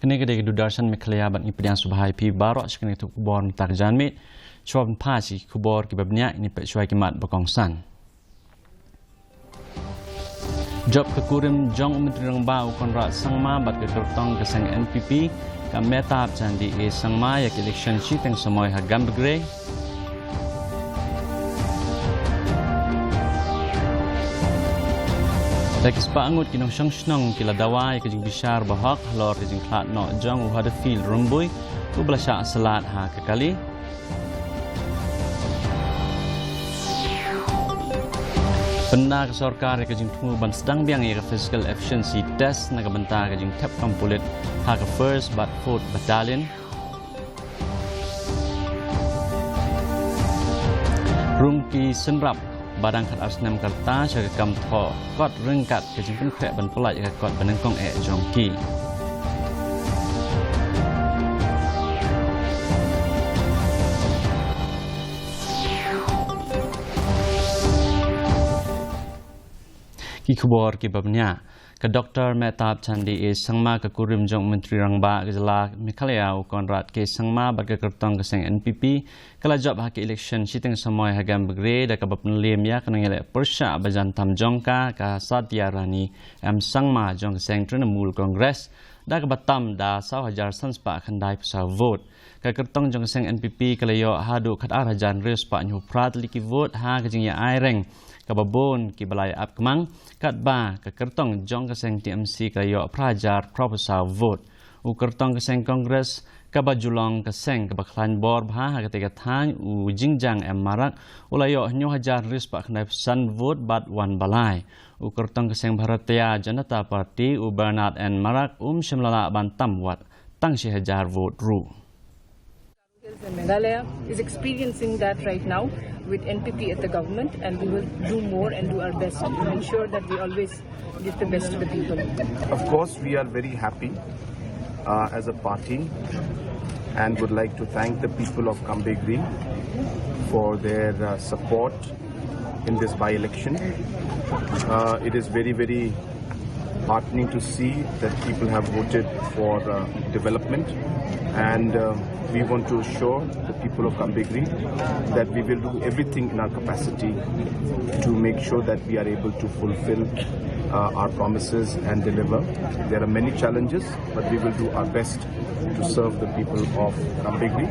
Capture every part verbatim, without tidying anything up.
Kane ka dei ka Doordarshan Meghalaya bad ngi pdiang sngewbha ïa phi baroh sha kane ka khubor mynta ka janmiet. Shuwa ban phai sha ki khubor kiba bniah, ngin peit shuwa ki mat ba kongsan. Jop ka kurim jong u Myntri Rangbah u Conrad Sangma bad ka kyrtong ka seng N P P, ka Mehtab Chandee A Sangma ïa ka election shiteng samoi ha Gambegre. Da ki spah ngut ki nongshong shnong ki la dawa ïa ka jingbishar bahok halor ka jingkhlad noh jong u Huddefield Rymbui uba la shah slad ha ka kali. Pynda ka sorkar ïa ka jingthmu ban sdang biang ïa ka physical efficiency test na ka bynta ka jingthep kam pulit ha ka first bad fourth battalion. Rung ki synrap ba dang khatar snem ka rta sha ka kam thoh kot ryngkat ka jingpynkhreh ban pyllait ïa ka kot ba nyngkong eh jong ki. Ki khubor kiba bniah. Ka Doktor Mehtab Chandee A Sangma, ka kurim jong u Myntri Rangbah ka jylla Meghalaya u Conrad K Sangma bad ka kyrtong ka seng N P P, ka la jop ha ka election shiteng samoi ha Gambegre da kaba pynliem ïa ka nongïaleh pyrshah ba jan tam jong ka, ka Satya Rani M Sangma jong ka seng Trinamool Congress, da kaba tam da saw hajar san spah khyndai phew saw vote. Ka kyrtong jong ka seng N P P ka la ïoh haduh khatar hajar hynriew spah hynñiew phra tylli ki vote ha ka jingïa-ai reng kaba bun kiba la ïa ap kmang, katba ka kyrtong jong ka seng T M C ka la ïoh phra hajar phra phew saw vote. U kyrtong ka seng Congress kaba ju long ka seng kaba khlaiñ bor bha ha katei ka thaiñ, u Jingjang M Marak, u la ïoh hynñiew hajar hynriew spah khyndai phew san vote bad wan ba lai. U kyrtong ka seng Bharatiya Janata Party, u Bernard N Marak, um shym la lah ban tam wat tang shi hajar vote ruh. Meghalaya is experiencing that right now with N P P at the government, and we will do more and do our best to ensure that we always give the best to the people. Of course, we are very happy, uh, as a party and would like to thank the people of Gambegre for their, uh, support in this by-election. Uh, it is very, very heartening to see that people have voted for, uh, development, and, uh, we want to assure the people of Gambegre that we will do everything in our capacity to make sure that we are able to fulfill, uh, our promises and deliver. There are many challenges, but we will do our best to serve the people of Gambegre.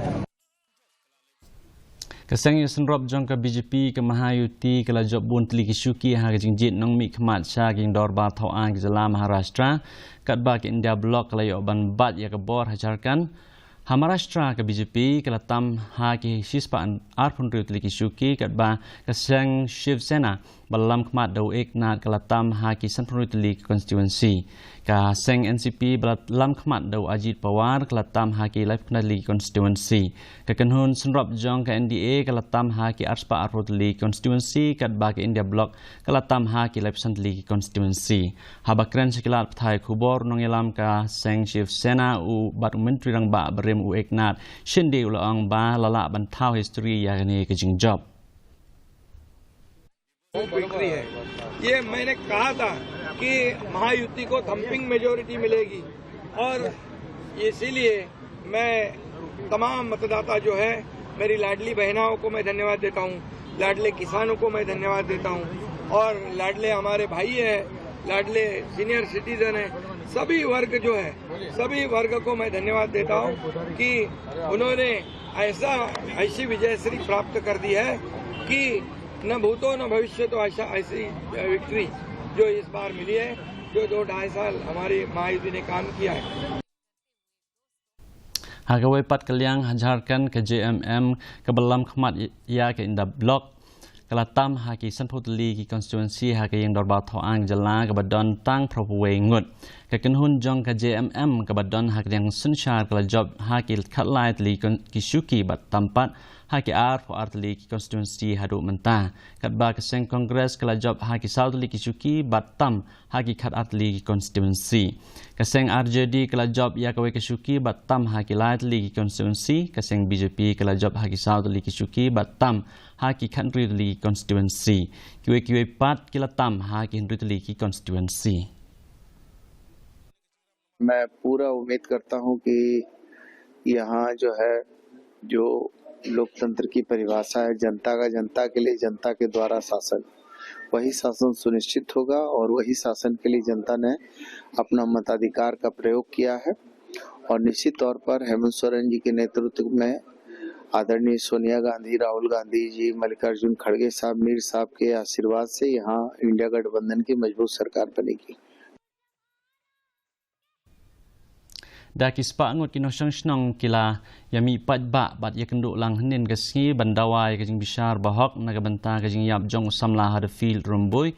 Ka seng ïasynrop jong ka B J P, ka Mahayuti, ka la jop bun tylli ki shuki ha ka jingjied nongmihkhmat sha ka jingdorbar thaw aiñ ka jylla Maharashtra, katba ka India Bloc ka la ïoh ban bat ïa ka bor ha Jharkhand. Ha Maharashtra ka B J P ka la tam ha ki shispah arphew hynriew tylli ki shuki, katba ka seng Shiv Sena ba la lamkhmat da u Eknath ka la tam ha ki sanphew hynriew tylli ki constituency. Ka seng N C P ba la lamkhmat da u Ajit Pawar ka la tam ha ki laiphew khyndai tylli ki constituency. Ka kynhun synrop jong ka N D A ka la tam ha ki arspah arphew tylli ki constituency, katba ka India Bloc ka la tam ha ki laiphew san tylli ki constituency. Haba kren sha ki lad pathai khubor, u nongïalam ka seng Shiv Sena u bad u Myntri Rangbah barim u Eknath Shinde u la ong ba la lah ban thaw history ïa kane ka jingjop. विक्ट्री है। ये मैंने कहा था कि महायुति को थंपिंग मेजोरिटी मिलेगी, और इसीलिए मैं तमाम मतदाता जो है, मेरी लाडली बहनाओं को मैं धन्यवाद देता हूँ, लाडले किसानों को मैं धन्यवाद देता हूँ, और लाडले हमारे भाई हैं, लाडले सीनियर सिटीजन हैं, सभी वर्ग जो है, सभी वर्ग को मैं धन्यवाद देता हूँ कि उन्होंने ऐसा, ऐसी विजयश्री प्राप्त कर दी है कि न भूतो न भविष्य तो ऐसा, ऐसी विक्ट्री जो इस बार मिली है, जो दो ढाई साल हमारी महायुति ने काम किया है। Ha kawei pat ka liang, ha Jharkhand ka J M M kaba lamkhmat ïa ka India Bloc ka la tam ha ki sanphew tylli ki constituency ha ka ïing dorbar thaw aiñ jylla kaba don tang phraphew wei ngut. Ka kynhun jong ka J M M kaba don ha ka liang synshar ka la jop ha ki khatlai tylli ki shuki bad tam pat ha ki arphew ar tylli ki constituency haduh mynta. Katba ka seng Congress ka la jop ha ki saw tylli ki shuki bad tam ha ki khatar tylli ki constituency. Ka seng R J D ka la jop ïa kawei ka shuki bad tam ha ki lai tylli ki constituency. Ka seng B J P ka la jop ha ki saw tylli ki shuki bad tam ha ki khathynriew tylli ki constituency. Kiwei kiwei pat ki la tam ha ki hynriew tylli ki constituency. मैं पूरा उम्मीद करता हूं कि यहाँ जो है, जो लोकतंत्र की परिभाषा है, जनता का, जनता के लिए, जनता के द्वारा शासन, वही शासन सुनिश्चित होगा और वही शासन के लिए जनता ने अपना मताधिकार का प्रयोग किया है। और निश्चित तौर पर हेमंत सोरेन जी के नेतृत्व में आदरणीय सोनिया गांधी, राहुल गांधी जी, मल्लिकार्जुन खड़गे साहब, मीर साहब के आशीर्वाद से यहाँ इंडिया गठबंधन की मजबूत सरकार बनेगी। Da ki spah ngut ki nongshong shnong ki la ïa mih paidbah bad ïa kynduh lang hynnin ka sngi ban dawa ïa ka jingbishar bahok na ka bynta ka jingïap jong u samla Huddefield Rymbui,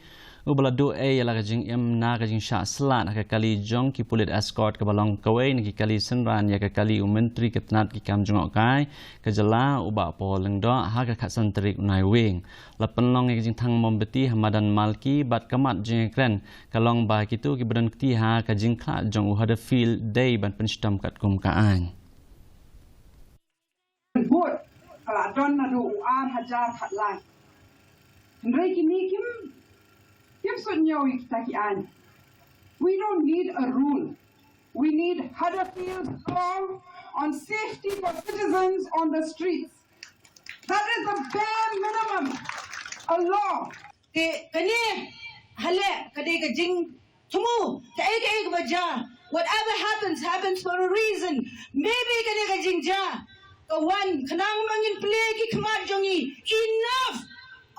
u ba la duh ei ïa la ka jingim na ka jingshah slad ha ka kali jong ki pulit escort kaba long kawei na ki kali synran ïa ka kali u Myntri ka tnat ki kam jngohkai ka jylla, u Bah Paul Lyngdoh, ha ka khatsan tarik u Naiwieng. La pynlong ïa ka jingthang mombati ha madan Malki bad ka mat jingkren ka long ba kito kiba don kti ha ka jingkhlad jong u Huddefield dei ban pynshitom katkum ka aiñ. Vote ka la don naduh u ar hajar khatlai. Hynrei kine kim, kim sngewthuh ïa kita ki aiñ. We don't need a rule. We need Huddefield law on safety for citizens on the streets. That is the bare minimum. A law. Te kane, hale, ka dei ka jingthmu, kaei kaei kaba jia, whatever happens, happens for a reason. Maybe kane ka jingjia ka wan khnang ba ngin plie ki khmat jong ngi. Enough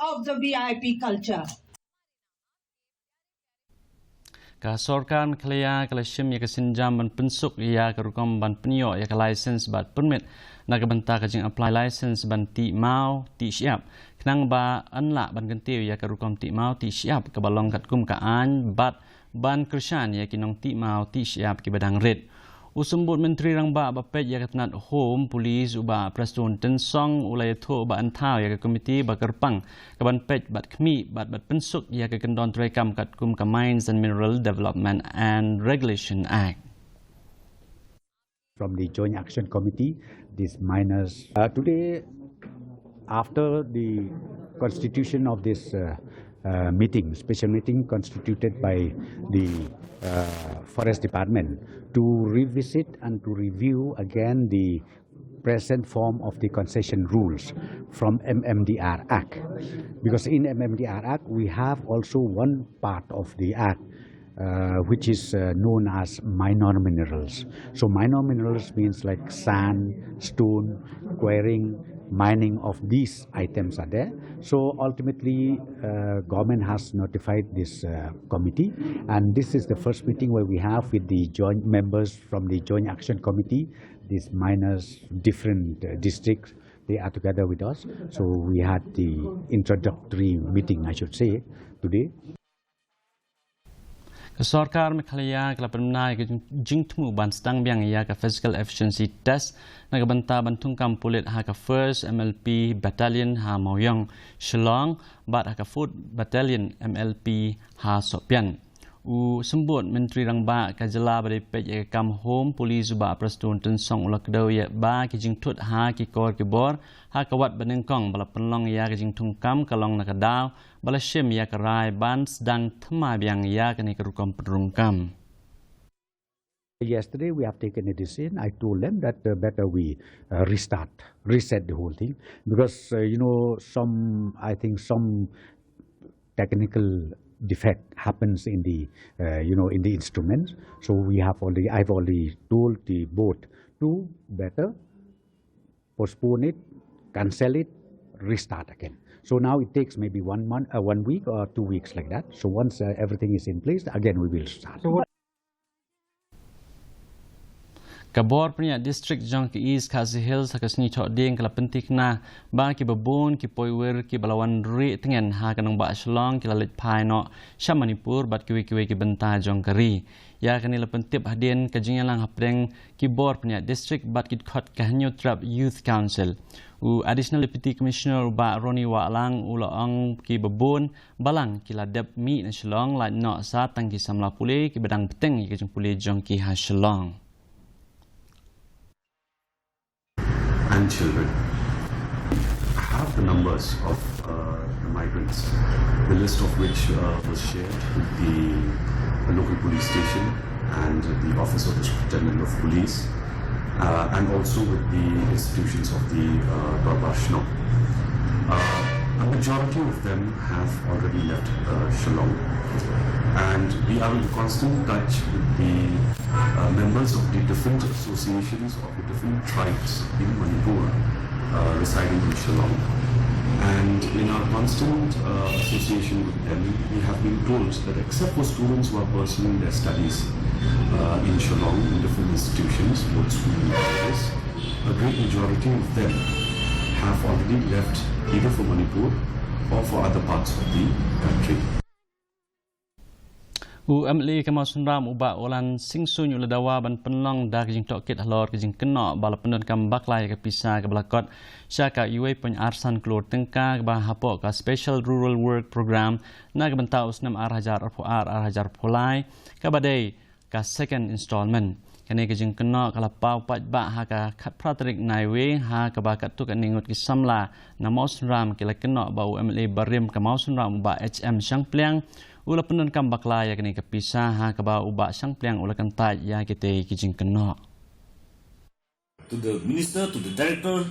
of the V I P culture. Ka sorkar Meghalaya ka la shim ïa ka sienjam ban pynsuk ïa ka rukom ban pynïoh ïa ka license bad permit na ka bynta ka jing apply license ban tih maw tih shyiap, khnang ba yn lah ban kyntiew ïa ka rukom tih maw tih shyiap kaba long katkum ka aiñ bad ban kyrshan ïa ki nongtih maw tih shyiap kiba dang rit. U Symbud Myntri Rangbah ba peit ïa ka tnat Home, Police, u Bah Prestone Tynsong, u la ïathuh ba yn thaw ïa ka komiti ba kyrpang ka ban peit bad khmih bad ban pynsuk ïa ka kyndon treikam katkum ka Mines and Mineral Development and Regulation Act. From the Joint Action Committee, these miners. Uh, today, after the constitution of this, uh, uh, meeting, special meeting constituted by the, uh, Forest Department to revisit and to review again the present form of the concession rules from M M D R Act. Because in M M D R Act, we have also one part of the Act, uh, which is, uh, known as minor minerals. So minor minerals means like sand, stone, quarrying, mining of these items are there. So ultimately, uh, government has notified this, uh, committee, and this is the first meeting where we have with the joint members from the Joint Action Committee, these miners, different, uh, districts, they are together with us. So we had the introductory meeting, I should say, today. Ka sorkar Meghalaya ka la pynbna ïa ka jing-, jingthmu ban sdang biang ïa ka physical efficiency test na ka bynta ban thungkam pulit ha ka First M L P Battalion ha Mawiong, Shillong, bad ha ka Fourth Battalion M L P ha Sohpian. U Symbud Myntri Rangbah ka jylla ba dei peit ïa ka kam Home, Police, u Bah Prestone Tynsong, u la kdew ïa ba ki jingthut ha ki kor ki bor ha ka wat ba nyngkong ba la pynlong ïa ka jingthungkam ka long na ka daw ba la shim ïa ka rai ban sdang thymmai biang ïa kane ka rukom pynrung kam. Yesterday we have taken a decision. I told them that, uh, better we, uh, restart, reset the whole thing, because, uh, you know, some, I think some technical defect happens in the, uh, you know, in the instruments. So we have already, I've already told the board to better postpone it, cancel it, restart again. So now it takes maybe one month, uh, one week or two weeks like that. So once, uh, everything is in place, again we will start. So what Ka bor pynïaid district jong ka East Khasi Hills ha ka sngi Thohdieng ka la pynthikna ba kiba bun ki poiwir kiba la wan rieh tngen ha ka nongbah Shillong ki la leit phai noh sha Manipur bad kiwei kiwei ki bynta jong ka ri. Ïa kane la pyntip hadien ka jingïalang hapdeng ki bor pynïaid district bad ki dkhot ka Hynñiewtrep Youth Council. U Additional Deputy Commissioner u Bah Ronnie Wahlang u la ong kiba bun balang ki la dep mih na Shillong, lait noh sa tang ki samla pule kiba dang bteng ïa ka jingpule jong ki ha Shillong. And children. I have the numbers of, uh, the migrants, the list of which, uh, was shared with the, the local police station. and the Office of the Superintendent of Police, uh, and also with the institutions of the uh, Dorbar Shnong. Uh, a majority of them have already left uh, Shillong, and we are in constant touch with the uh, members of the different associations of the different tribes in Manipur uh, residing in Shillong. And in our constant uh, association with them, we have been told that except for students who are pursuing their studies uh, in Shillong, in different institutions, both school and colleges, a great majority of them have already left either for Manipur or for other parts of the country. U M L A ka Mawsynram u Bah Ulan Singsuin u la dawa ban pynlong da ka jingtohkit halor ka jingkynnoh ba la pyndonkam bakla ïa ka pisa kaba la kot sha ka uwei point ar san klur tyngka kaba hapoh ka Special Rural Work Program na ka bynta u snem ar hajar arphew ar ar hajar arphew lai, kaba dei ka second installment. Kane ka jingkynnoh ka la paw paidbah ha ka khatphra tarik Naiwieng, ha kaba katto katne ngut ki samla na Mawsynram ki la kynnoh ba u M L A barim ka Mawsynram u Bah H M Shangpliang u la pyndonkam bakla ïa kane ka pisa, ha kaba u Bah Shangpliang u la kyntait ïa kitei ki jingkynnoh. To the minister, to the director,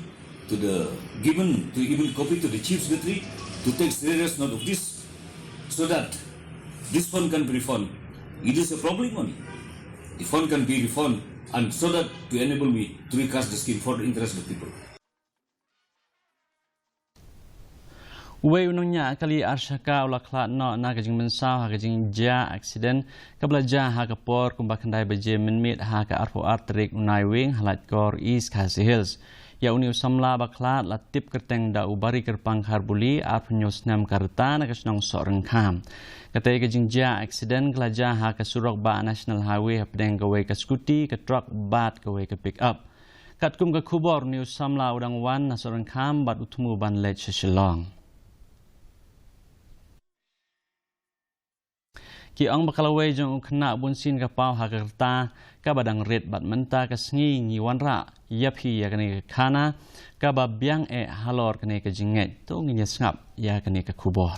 to the given, to even copy to the chief secretary to take serious note of this, so that this fund can be refunded. It is a problem only. The fund can be refunded, and so that to enable me to recast the scheme for the interest of the people. Uwei u nongñiah kali arshaka u la khlad noh na ka jingmynsaw ha ka jingjia aksiden kaba la jia ha ka por kumba khyndai baje mynmiet ha ka arphew ar tarik u Naiwieng ha Laitkor, East Khasi Hills. Ïa une u samla ba khlad la tip kyrteng da u Bari Kyrpang Kharbuli, arphew hynñiew snem ka rta, na ka shnong Sohryngkham. Katei ka jingjia aksiden ka la jia ha ka surok bah National Highway hapdeng kawei ka skuti, ka trok bad kawei ka pick up. Katkum ka khubor, une u samla u dang wan na Sohryngkham bad u thmu ban leit sha Shillong. Ki ong ba ka lawei jong u khynnah bunsien ka paw ha ka rta kaba dang rit bad mynta ka sngi ngi wanrah ïa phi ïa kane ka khana kaba biang eh halor kane ka jingngeit. To ngin ïa sngap ïa kane ka khubor.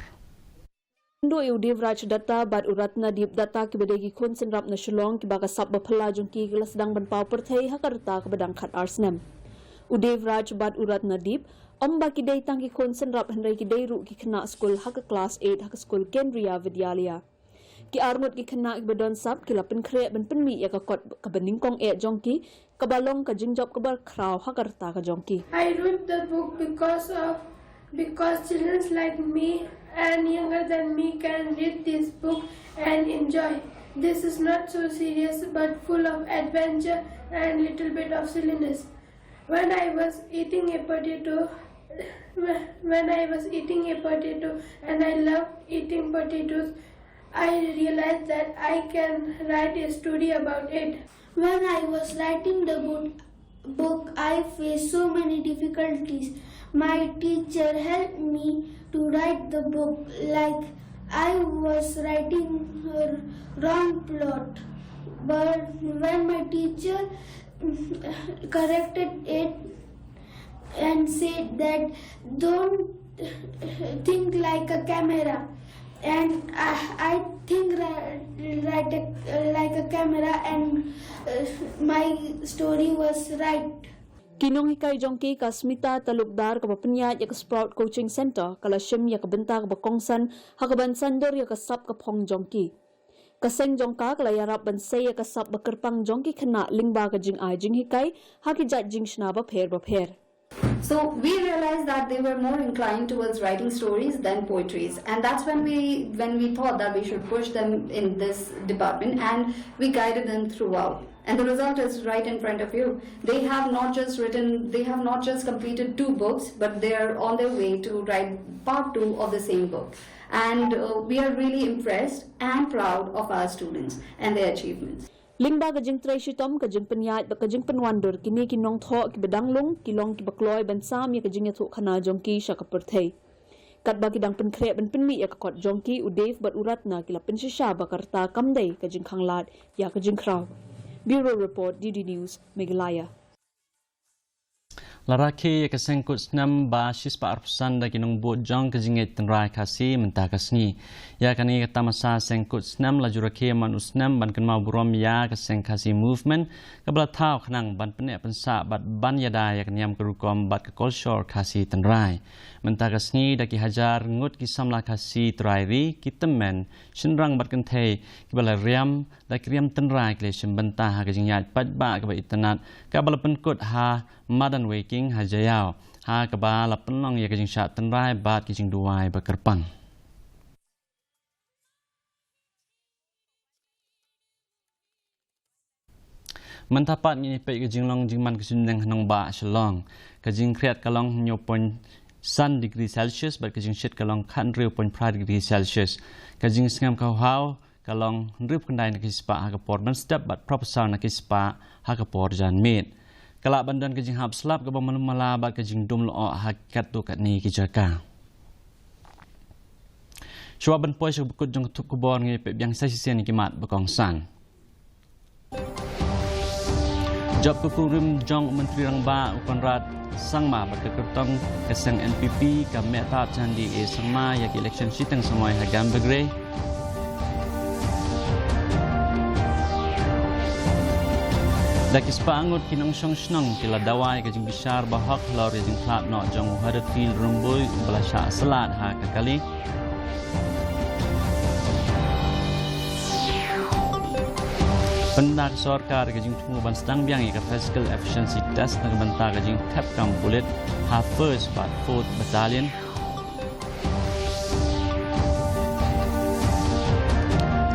Kynduh ïa u Devraj Datta bad u Ratnadip Datta kiba dei ki khun synrap na Shillong kiba ka sap ba phylla jong ki ka la sdang ban paw pyrthei ha ka rta kaba dang khat ar snem. U Devraj bad u Ratnadip, ym ba ki dei tang ki khun synrap hynrei ki dei ruh ki khynnah skul ha ka klas eight ha ka skul Kendriya Vidyalaya. Ki arngut ki khynnah kiba don sap ki la pynkhreh ban pynmih ïa ka kot kaba nyngkong eh jong ki, kaba long ka jingjop kaba khraw ha ka rta ka jong ki. I wrote the book because of because children like me and younger than me can read this book and enjoy. This is not so serious but full of adventure and little bit of silliness. When I was eating a potato, when I was eating a potato and I love eating potatoes, I realized that I can write a story about it. When I was writing the book, book, I faced so many difficulties. My teacher helped me to write the book like I was writing a wrong plot. But when my teacher corrected it and said that don't think like a camera and I, I think right, right uh, like a camera and uh, my story was right. Ki nonghikai jong ki ka Smita Talukdar kaba pynïaid ïa ka Sprout Coaching Centre ka la shim ïa ka bynta kaba kongsan ha kaban saiñdur ïa ka sap ka phong jong ki. Ka seng jong ka ka la ïarap ban sei ïa ka sap ba kyrpang jong ki khynnah lyngba ka jingai jinghikai ha ki jait jingshna bapher bapher. So we realized that they were more inclined towards writing stories than poetries, and that's when we when we thought that we should push them in this department, and we guided them throughout. And the result is right in front of you. They have not just written, they have not just completed two books, but they are on their way to write part two of the same book. And uh, we are really impressed and proud of our students and their achievements. Lyngba ka jingtrei shitom, ka jingpynïaid bad ka jingpynwandur, kine ki nongthoh kiba dang lung ki long kiba kloi ban sam ïa ka jingïathuhkhana jong ki sha ka pyrthei. Katba ki dang pynkhreh ban pynmih ïa ka kot jong ki, u Dave bad u Ratna ki la pynshisha ba ka rta kam dei ka jingkhanglad ïa ka jingkhraw. Bureau Report, D D News, Meghalaya. La rakhe ïa ka seng kut snem ba shispah arphew san da ki nongbud jong ka jingngeit tynrai Khasi mynta ka sngi. Ïa kane ka tamasa seng kut snem la ju rakhe man u snem ban kynmaw burom ïa ka seng Khasi Movement, kaba la thaw khnang ban pynneh pynsah bad ban ïada ïa ka niam ka rukom bad ka kolshor Khasi tynrai. Mynta ka sngi da ki hajar ngut ki samla Khasi trai ri, ki tymmen, shynrang bad kynthei, kiba la riam da ki riam tynrai ki la shim bynta ha ka jingïaid paidbah kaba itynnad, kaba la pynkut ha madan Weiking ha Jaïaw, ha kaba la pynlong ïa ka jingshah tynrai bad ki jingduwai ba kyrpang. Mynta pat ngin ïa peit ka jinglong jingman ka suiñbneng ha nongbah Shillong. Ka jingkhriat ka long hynñiew point san degree Celsius bad ka jingshit ka long khathynriew point phra degree Celsius. Ka jingsngem ka haw ka long hynriewphew khyndai na ki spah ha ka por mynstep bad phraphew saw na ki spah ha ka por janmiet. Ka lah ban don ka jinghap slap kaba malu mala bad ka jingdum lyoh ha katto katne ki jaka. Shuwa ban poi sha ka bakut jong ka thup khubor, ngin ïa peit biang sa shisien ïa ki mat ba kongsan. Jop ka kurim jong u Myntri Rangbah u Conrad Sangma bad ka kyrtong ka seng N P P ka Mehtap Chandee A Sangma ïa ka election shiteng samoi ha Gambegre. Da ki spah ngut ki nongshong shnong ki la dawa ïa ka jingbishar bahok halor ïa ka jingkhlad noh jong u Huddersfield Rymbui uba la shah slad ha ka kali. Pynda ka sorkar ka jingthmu ban sdang biang ïa ka physical efficiency test na ka bynta ka jingthep kam pulit ha First bad Fourth Battalion.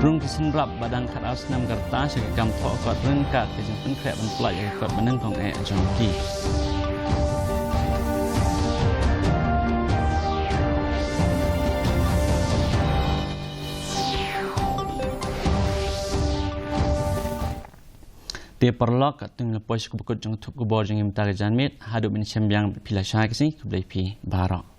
Rung ki synrap ba dang khatar snem ka rta sha ka kam thoh kot ryngkat ka jingpynkhreh ban pynlait ïa ka kot banyngkong eh jong ki. Te paralok, katne ngi la poi sha ka bakut jong ka thup khubor jong ngi mynta ka janmiet, haduh ban ïashem biang bad phi lashai ka sngi, khublei phi baroh.